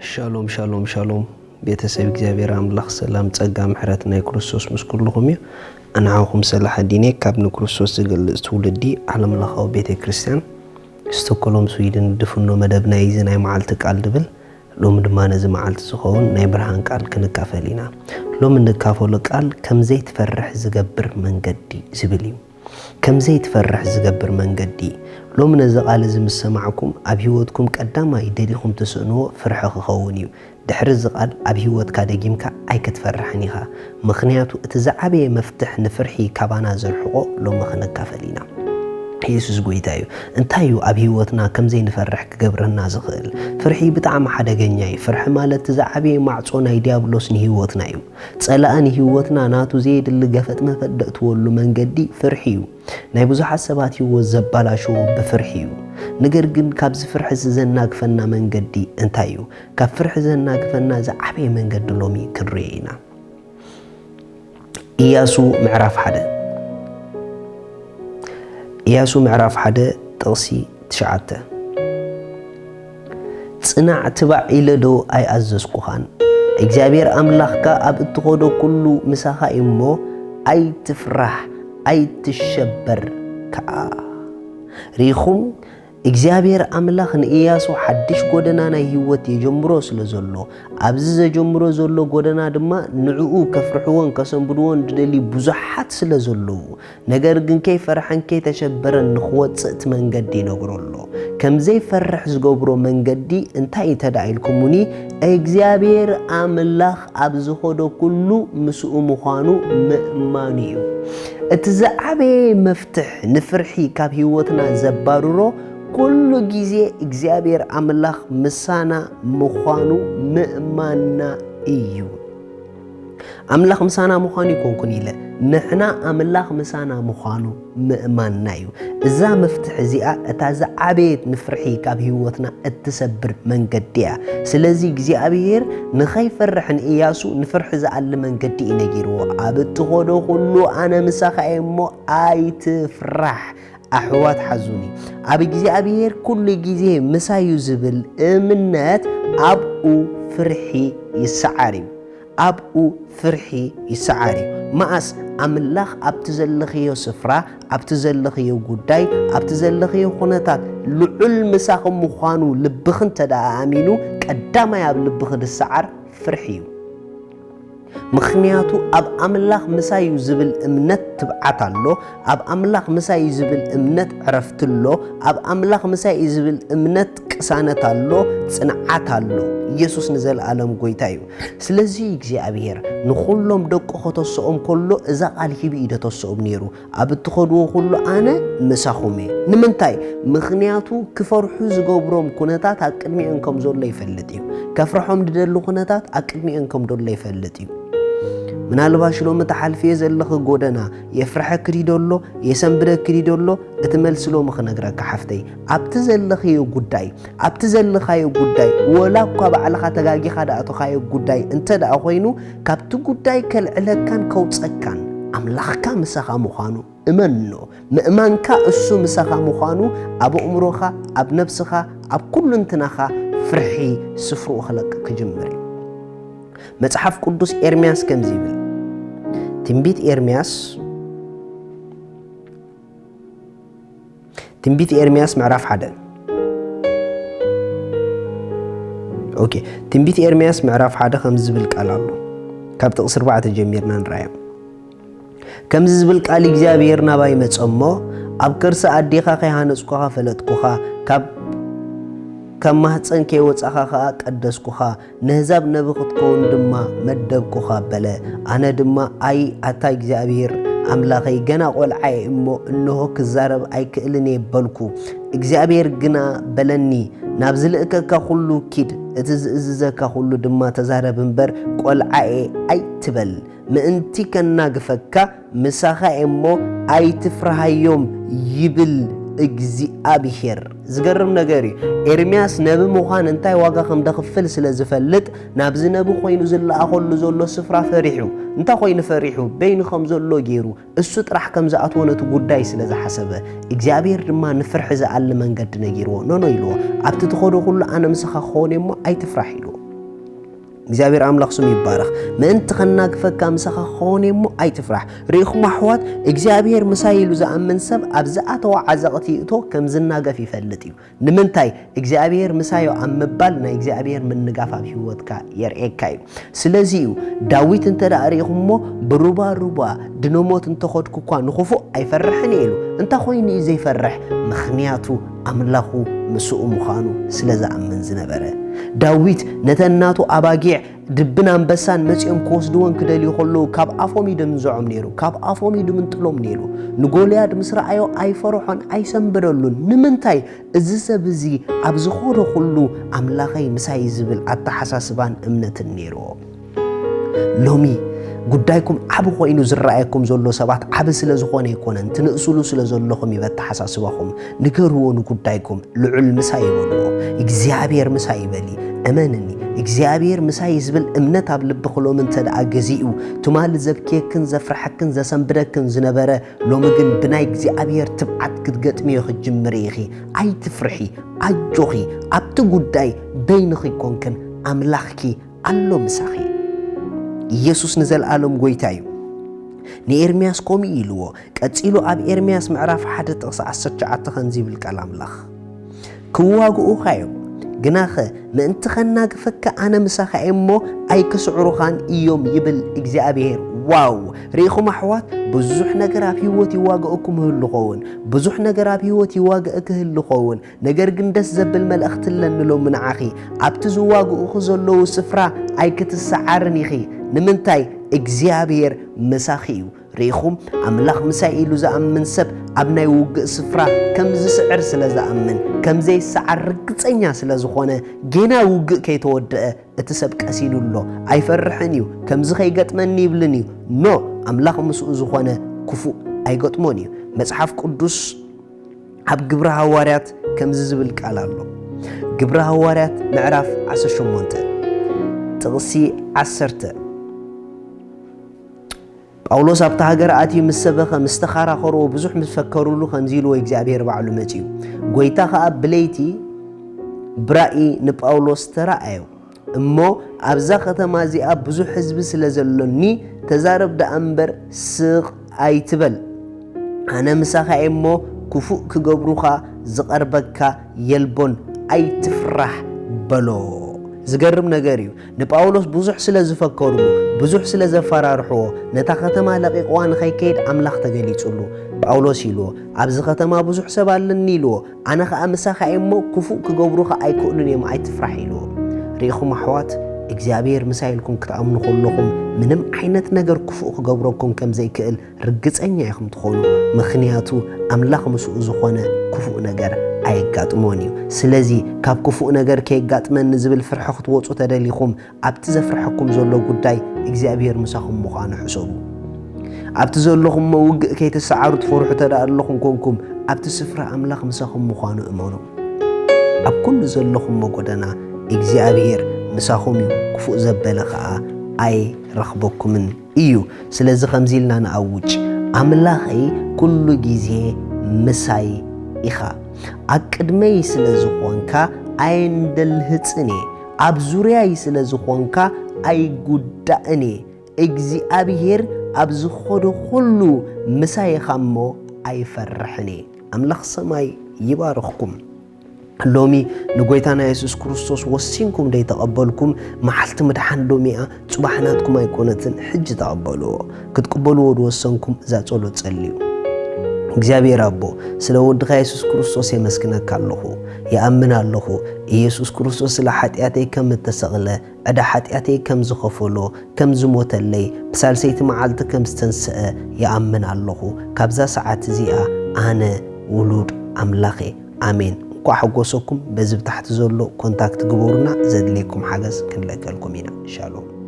ሻሎም ሻሎም ሻሎም። ቤተሰብ እግዚኣብሔር ኣምላኽ ሰላም ጸጋ ምሕረት ናይ ክርስቶስ ምስ ኩልኹም እዩ። ኣንዓኹም ሰላሕ ኣዲኔ ካብ ንክርስቶስ ዝገልጽ ትውልዲ ዓለም ለኻዊ ቤተ ክርስቲያን ስቶኮሎም ስዊድን ድፍኖ መደብ ናይ እዚ ናይ መዓልቲ ቃል ድብል። ሎሚ ድማ ነዚ መዓልቲ ዝኸውን ናይ ብርሃን ቃል ክንካፈል ኢና። ሎሚ እንካፈሎ ቃል ከም ዘይትፈርሕ ዝገብር መንገዲ ዝብል እዩ። ከም ዘይትፈርሕ ዝገብር መንገዲ። ሎሚ ነዚ ቃል እዚ ምስ ሰማዕኩም ኣብ ህይወትኩም ቀዳማይ ደሊኹም ትስእንዎ ፍርሒ ክኸውን እዩ። ድሕሪ እዚ ቃል ኣብ ህይወትካ ደጊምካ ኣይክትፈርሕን ኢኻ። ምኽንያቱ እቲ ዝዓበየ መፍትሕ ንፍርሒ ካባና ዘርሕቆ ሎሚ ክንካፈል ኢና። ኢየሱስ ጎይታ እዩ። እንታይ እዩ ኣብ ህይወትና ከም ዘይንፈርሕ ክገብረና ዝኽእል? ፍርሒ ብጣዕሚ ሓደገኛ እዩ። ፍርሒ ማለት እቲ ዝዓበየ ማዕጾ ናይ ዲያብሎስ ንህይወትና እዩ። ጸላኢ ንህይወትና ናቱ ዘየድሊ ገፈጥ መፈጥ ደእትወሉ መንገዲ ፍርሒ እዩ። ናይ ብዙሓት ሰባት ህይወት ዘባላሽዎ ብፍርሒ እዩ። ነገር ግን ካብዚ ፍርሒ እዚ ዘናግፈና መንገዲ እንታይ እዩ? ካብ ፍርሒ ዘናግፈና ዝዓበየ መንገዲ ሎሚ ክንርኢ ኢና። ኢያሱ ምዕራፍ ሓደ። ኢያሱ ምዕራፍ ሓደ ጥቕሲ ትሽዓተ። ጽናዕ ትባዕ ኢለ ዶ ኣይኣዘዝኩኻን? እግዚኣብሔር ኣምላኽካ ኣብ እትኸዶ ኩሉ ምሳኻ እዩ እሞ፣ ኣይትፍራሕ፣ ኣይትሸበር ከኣ። ርኢኹም፣ እግዚኣብሔር ኣምላኽ ንኢያሱ ሓድሽ ጐደና ናይ ህይወት የጀምሮ ስለ ዘሎ፣ ኣብዚ ዘጀምሮ ዘሎ ጐደና ድማ ንዕኡ ከፍርሕዎን ከሰንብድዎን ዝደልዩ ብዙሓት ስለ ዘለዉ፣ ነገር ግን ከይፈርሐን ከይተሸበረን ንኽወጽእ እቲ መንገዲ ይነግሮ ኣሎ። ከም ዘይፈርሕ ዝገብሮ መንገዲ እንታይ እዩ ተዳ ኢልኩምኒ፣ እግዚኣብሔር ኣምላኽ ኣብ ዝኸዶ ኩሉ ምስኡ ምዃኑ ምእማኑ እዩ። እቲ ዝዓበየ መፍትሕ ንፍርሒ ካብ ህይወትና ዘባርሮ ኩሉ ግዜ እግዚኣብሔር ኣምላኽ ምሳና ምዃኑ ምእማንና እዩ። ኣምላኽ ምሳና ምዃኑ ኣይኮንኩን ኢለ፣ ንሕና ኣምላኽ ምሳና ምዃኑ ምእማንና እዩ። እዛ መፍትሕ እዚኣ እታ ዝዓበየት ንፍርሒ ካብ ህይወትና እትሰብር መንገዲ እያ። ስለዚ እግዚኣብሔር ንኸይፈርሕ ንኢያሱ ንፍርሒ ዝኣሊ መንገዲ እዩ ነጊርዎ። ኣብ እትኸዶ ኩሉ ኣነ ምሳኻ እየ እሞ ኣይትፍራሕ። ኣሕዋት ሓዙኒ፣ ኣብ እግዚኣብሔር ኩሉ ግዜ ምሳዩ ዝብል እምነት ኣብኡ ፍርሒ ይሰዓር እዩ። ኣብኡ ፍርሒ ይሰዓር እዩ። መኣስ ኣምላኽ ኣብቲ ዘለኽዮ ስፍራ፣ ኣብቲ ዘለኽዮ ጉዳይ፣ ኣብቲ ዘለኽዮ ኩነታት ልዑል ምሳኺ ምዃኑ ልብኺ እንተ ደኣ ኣሚኑ፣ ቀዳማይ ኣብ ልብኺ ዝሰዓር ፍርሒ እዩ። ምኽንያቱ ኣብ ኣምላኽ ምሳዩ ዝብል እምነት ትብዓት ኣሎ፣ ኣብ ኣምላኽ ምሳዩ ዝብል እምነት ዕረፍቲ ኣሎ፣ ኣብ ኣምላኽ ምሳዩ ዝብል እምነት ቅሳነት ኣሎ፣ ጽንዓት ኣሎ። ኢየሱስ ንዘለኣለም ጎይታ እዩ። ስለዚ እግዚኣብሔር ንኹሎም ደቁ ከተስኦም ከሎ እዛ ቃል ሂቡ እዩ ደተስኦም ነይሩ። ኣብ እትኸድዎ ኩሉ ኣነ ምሳኹም እየ። ንምንታይ? ምኽንያቱ ክፈርሑ ዝገብሮም ኩነታት ኣብ ቅድሚኦም ከም ዘሎ ይፈልጥ እዩ። ከፍርሖም ዝደሊ ኩነታት ኣብ ቅድሚኦም ከም ዘሎ ይፈልጥ እዩ። ምናልባሽ ሎሚ ትሓልፍዮ ዘለኺ ጎደና የፍርሐኪ ድዩ ደሎ? የሰንብደኪ ድዩ ደሎ? እቲ መልሲ ሎሚ ክነግረካ ሓፍተይ። ኣብቲ ዘለኽዮ ጉዳይ፣ ኣብቲ ዘለኻዮ ጉዳይ፣ ወላ እኳ ባዕልኻ ተጋጊኻ ዝኣተኻዮ ጉዳይ እንተ ደኣ ኮይኑ፣ ካብቲ ጉዳይ ከልዕለካን ከውጸካን ኣምላኽካ ምሳኻ ምዃኑ እመኖ። ምእማንካ እሱ ምሳኻ ምዃኑ ኣብ ኣእምሮኻ፣ ኣብ ነብስኻ፣ ኣብ ኩሉ እንትናኻ ፍርሒ ስፍርኡ ክለቅቕ ክጅምር እዩ። መጽሓፍ ቅዱስ ኤርምያስ ከምዚ ይብል። ትንቢት ኤርምያስ፣ ትንቢት ኤርምያስ ምዕራፍ ሓደ። ኦኬ፣ ትንቢት ኤርምያስ ምዕራፍ ሓደ ከምዚ ዝብል ቃል ኣሎ። ካብ ጥቕሲ ኣርባዕተ ጀሚርና ንርኣዮ። ከምዚ ዝብል ቃል እግዚኣብሔር ናባይ መጸ እሞ፣ ኣብ ከርሲ ኣዴኻ ከይሃነጽኩኻ ፈለጥኩኻ፣ ካብ፣ ካብ ማህጸን ከይወጻኻ ኸኣ ቀደስኩኻ፣ ነህዛብ ነቢ ክትከውን ድማ መደብኩኻ በለ። ኣነ ድማ፣ ኣይ ኣታ እግዚኣብሔር ኣምላኸይ፣ ገና ቈልዓ እየ እሞ፣ እንሆ ክዛረብ ኣይክእልን እየ በልኩ። እግዚኣብሔር ግና በለኒ፣ ናብ ዝልእከካ ኹሉ ኪድ፣ እቲ ዝእዝዘካ ኹሉ ድማ ተዛረብ እምበር፣ ቈልዓ እየ ኣይትበል። ምእንቲ ከናግፈካ ምሳኻ እየ እሞ ኣይትፍርሃዮም ይብል እግዚኣብሔር። ዝገርም ነገር እዩ። ኤርምያስ ነቢ ምዃን እንታይ ዋጋ ከም ደኽፍል ስለ ዝፈልጥ፣ ናብዚ ነቢ ኮይኑ ዝለኣኸሉ ዘሎ ስፍራ ፈሪሑ። እንታይ ኮይኑ ፈሪሑ? በይኑ ከም ዘሎ ገይሩ፣ እሱ ጥራሕ ከም ዝኣትዎ ነቲ ጉዳይ ስለ ዝሓሰበ፣ እግዚኣብሔር ድማ ንፍርሒ ዝኣሊ መንገዲ ነጊርዎ። ኖኖ ኢልዎ፣ ኣብቲ ትኸዶ ኩሉ ኣነ ምሳኻ ክኸውን እየ እሞ ኣይትፍራሕ ኢልዎ። እግዚኣብሔር ኣምላኽ ስሙ ይባረኽ። ምእንቲ ኸናግፈካ ምሳኻ ክኸውን እየ እሞ ኣይትፍራሕ። ርኢኹም ኣሕዋት፣ እግዚኣብሔር ምሳይ ኢሉ ዝኣምን ሰብ ኣብ ዝኣተወ ዓዘቕቲ ይእቶ ከም ዝናገፍ ይፈልጥ እዩ። ንምንታይ? እግዚኣብሔር ምሳዮ ኣብ ምባል ናይ እግዚኣብሔር ምንጋፍ ኣብ ህይወትካ የርእየካ እዩ። ስለዚ እዩ ዳዊት እንተ ደኣ ርኢኹሞ ብሩባ ሩባ ድነሞት እንተኸድኩ እኳ ንኽፉእ ኣይፈርሕን እየ ኢሉ። እንታይ ኮይኑ እዩ ዘይፈርሕ? ምኽንያቱ ኣምላኹ ምስኡ ምዃኑ ስለ ዝኣምን ዝነበረ። ዳዊት ነተን ናቱ ኣባጊዕ ድብን ኣንበሳን መጺኦም ክወስድወን ክደልዩ ከለዉ ካብ ኣፎም እዩ ደምንዝዖም ነይሩ፣ ካብ ኣፎም እዩ ድምንጥሎም ነይሩ። ንጎልያድ ምስ ረኣዮ ኣይፈርሖን ኣይሰንበደሉን። ንምንታይ? እዚ ሰብ እዚ ኣብ ዝኸዶ ኩሉ ኣምላኸይ ምሳይ ዝብል ኣተሓሳስባን እምነትን ነይርዎ። ሎሚ ጉዳይኩም ዓቢ ኮይኑ ዝረኣየኩም ዘሎ ሰባት ዓቢ ስለ ዝኾነ ኣይኮነን፣ ትንእስሉ ስለ ዘለኹም እዩ በተሓሳስባኹም። ንገርዎ ንጉዳይኩም፣ ልዑል ምሳይ ይበልዎ። እግዚኣብሔር ምሳይ ይበሊ። እመንኒ፣ እግዚኣብሔር ምሳይ ዝብል እምነት ኣብ ልብኺ ሎሚ እንተ ደኣ ገዚኡ፣ ትማሊ ዘብክየክን ዘፍርሐክን ዘሰንብደክን ዝነበረ፣ ሎሚ ግን ብናይ እግዚኣብሔር ትብዓት ክትገጥምዮ ክትጅምሪ ኢኺ። ኣይትፍርሒ፣ ኣጆኺ። ኣብቲ ጉዳይ በይንኺ ኣይኮንክን፣ ኣምላኽኪ ኣሎ ምሳኺ። ኢየሱስ ንዘለኣለም ጐይታ እዩ። ንኤርምያስ ከምኡ ኢልዎ። ቀጺሉ ኣብ ኤርምያስ ምዕራፍ ሓደ ጥቕሲ ዓሰርተ ትሽዓተ ከምዚ ይብል ቃል ኣምላኽ፣ "ክዋግኡኻ እዮም፣ ግናኸ ምእንቲ ኸናግፈካ ኣነ ምሳኻ እየ እሞ ኣይክስዕሩኻን እዮም" ይብል እግዚኣብሔር። ዋው! ርኢኹም ኣሕዋት፣ ብዙሕ ነገር ኣብ ህይወት ይዋግእኩም ይህሉ ኸውን፣ ብዙሕ ነገር ኣብ ህይወት ይዋግእ ክህሉ ኸውን። ነገር ግን ደስ ዘብል መልእኽቲ ኣለኒ ሎሚ ንዓኺ። ኣብቲ ዝዋግኡኺ ዘለዉ ስፍራ ኣይክትሰዓርን ኢኺ። ንምንታይ? እግዚኣብሔር ምሳኺ እዩ። ርኢኹም፣ ኣምላኽ ምሳይ ኢሉ ዝኣምን ሰብ ኣብ ናይ ውግእ ስፍራ ከም ዝስዕር ስለ ዝኣምን፣ ከም ዘይሰዓር ርግጸኛ ስለ ዝኾነ፣ ጌና ውግእ ከይተወድአ እቲ ሰብ ቀሲኑ ኣሎ። ኣይፈርሕን እዩ። ከምዚ ከይገጥመኒ ይብልን እዩ። ኖ፣ ኣምላኽ ምስኡ ዝኾነ ክፉእ ኣይገጥሞን እዩ። መጽሓፍ ቅዱስ ኣብ ግብረ ሃዋርያት ከምዚ ዝብል ቃል ኣሎ። ግብረ ሃዋርያት ምዕራፍ ዓሰርተ ሸሞንተ ጥቕሲ ዓሰርተ፣ ጳውሎስ ኣብታ ሃገር ኣትዩ ምስ ሰበኸ፣ ምስ ተኻራኸርዎ፣ ብዙሕ ምስ ፈከሩሉ፣ ከምዚ ኢልዎ እግዚኣብሔር ባዕሉ መጺኡ። ጐይታ ኸኣ ብለይቲ ብራእይ ንጳውሎስ ተራእዮ። እሞ ኣብዛ ኸተማ እዚኣ ብዙሕ ህዝቢ ስለ ዘሎኒ፣ ተዛረብ ደኣ እምበር ስቕ ኣይትበል። ኣነ ምሳኻ እየ እሞ፣ ክፉእ ክገብሩኻ ዝቐርበካ የልቦን፣ ኣይትፍራሕ በሎ። ዝገርም ነገር እዩ። ንጳውሎስ ብዙሕ ስለ ዝፈከሩሉ፣ ብዙሕ ስለ ዘፈራርሕዎ፣ ነታ ኸተማ ለቒቕዋ ንኸይከይድ ኣምላኽ ተገሊጹሉ። ጳውሎስ ኢልዎ፣ "ኣብዚ ኸተማ ብዙሕ ሰብ ኣለኒ" ኢልዎ። "ኣነ ኸኣ ምሳኻ እየ እሞ፣ ክፉእ ክገብሩኻ ኣይክእሉን እዮም፣ ኣይትፍራሕ" ኢልዎ። ርኢኹም ኣሕዋት፣ እግዚኣብሔር ምሳይ ኢልኩም ክትኣምኑ ከለኹም፣ ምንም ዓይነት ነገር ክፉእ ክገብረኩም ከም ዘይክእል ርግጸኛ ኢኹም ትኾኑ። ምኽንያቱ ኣምላኽ ምስኡ ዝኾነ ክፉእ ነገር ኣየጋጥሞን እዩ። ስለዚ ካብ ክፉእ ነገር ከየጋጥመኒ ዝብል ፍርሒ ክትወጹ ተደሊኹም፣ ኣብቲ ዘፍርሐኩም ዘሎ ጉዳይ እግዚኣብሔር ምሳኹም ምዃኑ ሕሰቡ። ኣብቲ ዘለኹሞ ውግእ ከይትሰዓሩ ትፈርሑ ተደኣ ኣለኹም ኮንኩም፣ ኣብቲ ስፍራ ኣምላኽ ምሳኹም ምዃኑ እመኑ። ኣብ ኩሉ ዘለኹሞ ጎደና እግዚኣብሔር ምሳኹም እዩ፣ ክፉእ ዘበለ ኸኣ ኣይረኽበኩምን እዩ። ስለዚ ከምዚ ኢልና ንኣውጅ፣ ኣምላኸይ ኩሉ ግዜ ምሳይ ኢኻ። ኣብ ቅድመይ ስለ ዝኾንካ ኣየንደልህጽን እየ፣ ኣብ ዙርያይ ስለ ዝኾንካ ኣይጉዳእን እየ። እግዚኣብሔር ኣብ ዝኸዶ ኩሉ ምሳይ ኢኻ እሞ ኣይፈርሕን እየ። ኣምላኽ ሰማይ ይባርኽኩም። ሎሚ ንጎይታና የሱስ ክርስቶስ ወሲንኩም ደይተቐበልኩም፣ መዓልቲ ምድሓን ሎሚ እያ፣ ጽባሕ ናትኩም ኣይኮነትን። ሕጂ ተቐበልዎ። ክትቅበልዎ ዝወሰንኩም እዛ ጸሎት ጸልዩ። እግዚኣብሔር ኣቦ፣ ስለ ወድኻ የሱስ ክርስቶስ የመስግነካ ኣለኹ። ይኣምን ኣለኹ፣ ኢየሱስ ክርስቶስ ስለ ሓጢኣተይ ከም እተሰቕለ፣ ዕዳ ሓጢኣተይ ከም ዝኸፈሎ፣ ከም ዝሞተለይ፣ ብሳልሰይቲ መዓልቲ ከም ዝተንስአ ይኣምን ኣለኹ። ካብዛ ሰዓት እዚኣ ኣነ ውሉድ ኣምላኽ እየ። ኣሜን። እንኳዕ ሓጎሰኩም። በዚ ብታሕቲ ዘሎ ኮንታክት ግበሩና፣ ዘድልየኩም ሓገዝ ክንልእከልኩም ኢና። ሻሎም።